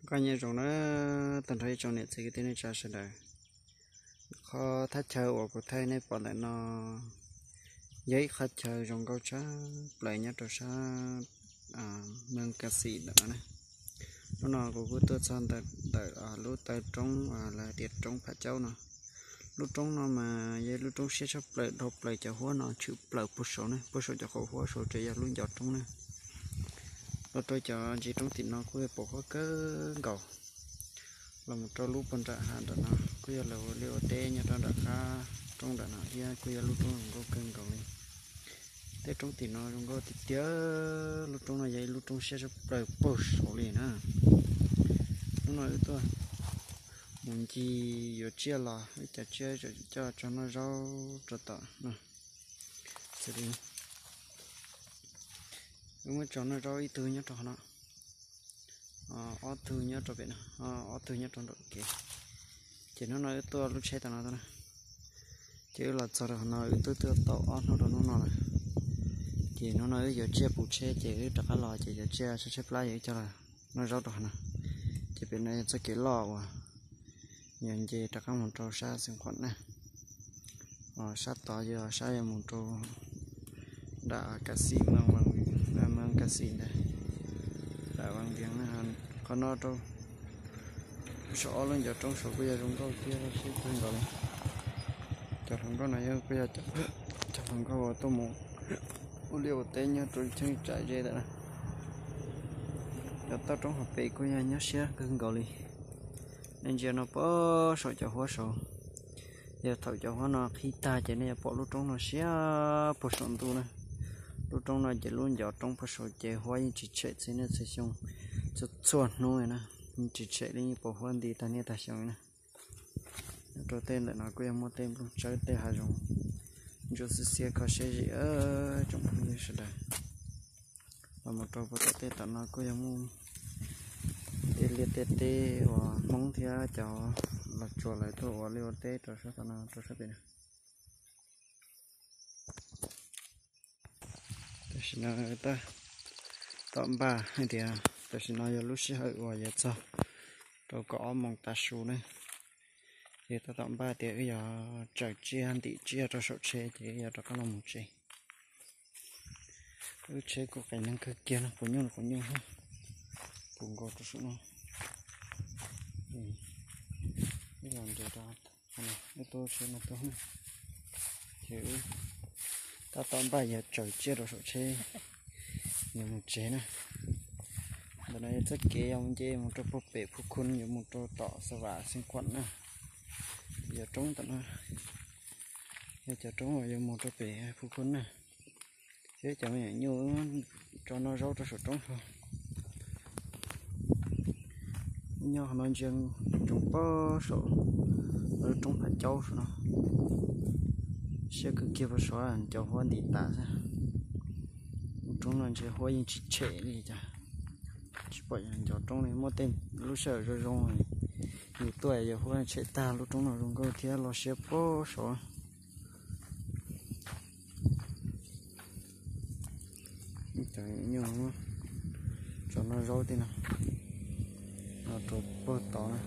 Koj nyob zoo na, tag nrho ib tsoom niam txiv kwv tij neej tsa sawv daws. Qhov thaj chaw uas kuv thaij nej pom ntawm no yog ib qhov chaw zoo nkauj tshaj plaws nyob rau sab Meej Kas Xim ntawm no na. Hnub no kuv kuj tuaj txog ntawm lub taw roob lawv tias roob Pham Caub no. Lub roob no mas yog lub roob siab tshaj plaws dhau plaws cov huab no tshwm plaws puag saud na, puag saum cov qhov huab saud ces yog lub ncov roob na. Los rau cov ntsis roob tim no kuj yog pom huab kawg nkaus. Los mus rau lub puag nram hav nram no kuj yog lawv ua liaj ua teb nyob rau nram qab roob nram no thiab kuj yog lub roob zoo nkauj kawg nkaus li. Tej roob tim no zoo nkauj tiag tiag, lub roob no yog ib lub roob siab tshaj plaws puag saud li na. Hnub no wb tuaj mus ncig yuav tsiaj los wb cov tsiaj coj tso noj zaub rau tom no. Xws li wb muab tso noj zaub ib tug nyob rau qhov no, ob tug nyob rau pem no, ob tug nyob rau nram kev. Ces hnub no wb tuaj lub tsheb tom no tuaj na, ces wb los txog rau qhov no wb twb tuaj tau ob hnub rau hnub no lawm. Ces hnub no wb yuav tsiaj puv tsheb ces wb rov qab los ces yuav tsiaj tshaib tshaib plab yog wb coj los noj zaub rau qhov no. Ces pem no yog txoj kev loj uas yog nce rov qab mus rau sab Xeev Khuam na. Sab tod yog sab yog mus rau nram Kas Xim, Meej Kas Xim ntawd, nram Vaj Vias na. Qhov no rau saum ob lub ncov roob saud kuj yog zoo nkauj thiab siab kawg nkaus li. Cov hluas nkauj no yog kuj yog cov hluas nkauj uas tuaj mus ua liaj ua teb nyob rau cheeb tsam ze ntawm no. Cov toj roob hauv pes kuj yog nyob siab kawg nkaus li. Nej ntsia no puag saum cov huab saud, yog thaum cov huab no qhib tag ces nej yuav pom lub roob no siab puag saum ntuj na. Lub roob no ces lub ncov roob puag saud ces huab yeej tsis tshem txhua niaj txhua xyoo, txhua txhua hnub li na. Yeej tsis tshem li, yeej pom huab nti tag niaj tag xyoo li na. Nyob rau tej ntawm no kuj yog muaj tej nplooj tsawb tej hav zoov ntsuab xiab xiab kho siab zim tsoom phooj ywg sawv daws. Los mus rau puag tom tej tom no kuj yog muaj tej liaj tej teb uas Hmoob thiab cov Los Tsuas lawv tuaj ua liaj ua teb rau sab tom no rau sab pem na. Tam sim no tab tom npaj hais tias tam sim no yog lub sij hawm uas yuav txog rau kaum ob moos tav su na. Ces tab tom npaj tias wb yuav tsaws tsiaj ntim tsiaj rau saum tsheb ces wb yuav rov qab los mus tsev. Wb tsheb kuj qias neeg kawg kiag no, quav nyuj quav nyuj, puv nkaus rau saum no. Wb los nres rau, wb tuaj tsheb no tuaj, ces wb tab tom npaj yuav tsaws tsiaj rau saum tsheb yuav mus tsev na. Ntawm no yog txoj kev yog nce mus rau puag pem Phu Khun yuav mus rau tom Xa Vam Xeev Khuam na. Yog roob tom no, yog cov roob uas yuav mus rau pem Phu Khun na. Thiab cov me nyuam nyuj tso noj zaub rau saum roob ho. Nyob qhov no ntsia ntsoov puag saum lub roob Pham Caub saum no. Siab kawg kiag puag saud cov huab ntim tas xwb. Lub roob no ntshe huab yeej tsis tshem li cas. Tsis pom cov roob li, muaj tej lub sij hawm zoo zoo yus tuaj yog huab tshem tag. Lub roob no zoo nkauj thiab los siab puag saud. Cov nyuj tso noj zaub tej no, no rau puag tod na.